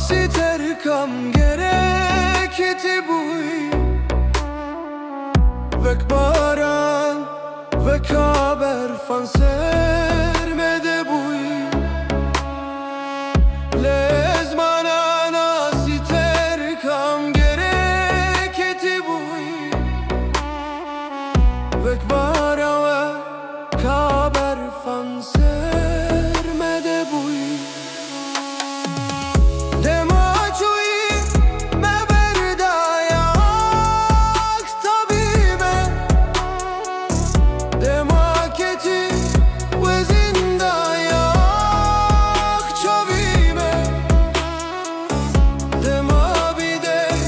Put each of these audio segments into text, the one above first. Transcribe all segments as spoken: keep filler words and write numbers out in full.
Ti terkam gerek ti bûyî. Wek baran, weka berfan ser me de bûyî. Lê zmana nasî terkam gerek ti bûyî. Wek baran, weka berfan ser me de bûyî. Dema çûyî me berdaya ax tabî me. Dema ketî we zîndaya ax çavî me. Dema bî dek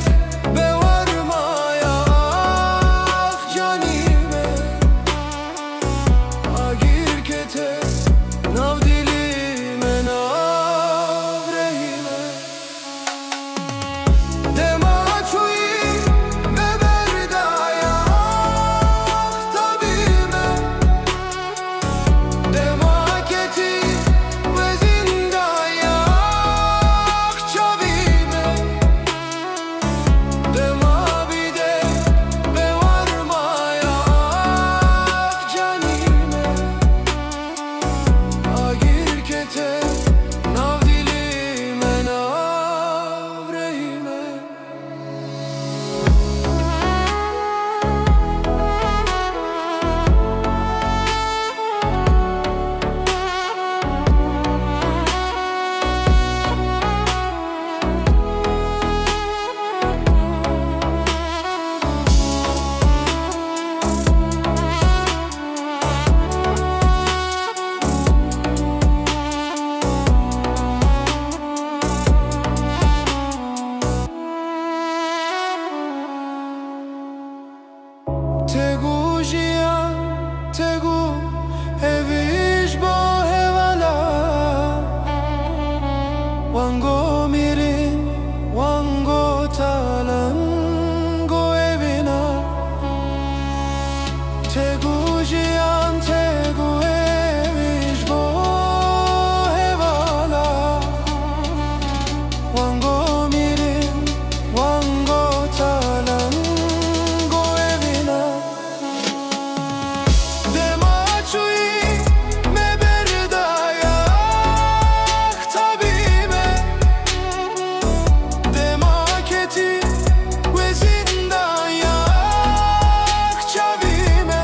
be warmaya ax canî me. Agir kete nav dilî me, nav rehî me. Dema çûyî me berdaya ax tabî me. Dema ketî we zîndaya ax çavî me. Dema bî dek be warmaya ax canî me. Agir kete nav dilî me, nav rehî me. Tegu jiyan, tegu hevî ji bo hevala. Wango mirin, wango talan, go evîna. Tegu jiyan, tegu hevî ji bo hevala. Wango mirin, wango talan, go evîna. Dema çûyî me berdaya ax tabî me. Dema ketî we zîndaya ax çavî me.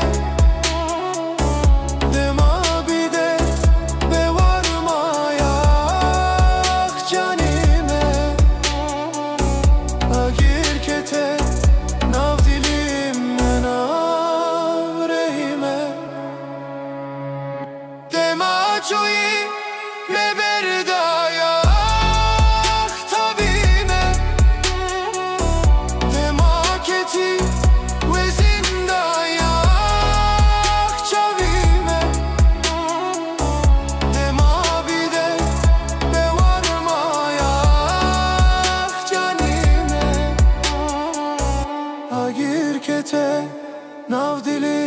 Dema bî dek be warmaya ax canî me. Agir kete nav dilî me, nav rehî me. Dema çûyî me berdaya ax tabî me. Dema ketî we zîndaya ax çavî me. Dema bî dek be warmaya ax canî me. Agir kete nav dilî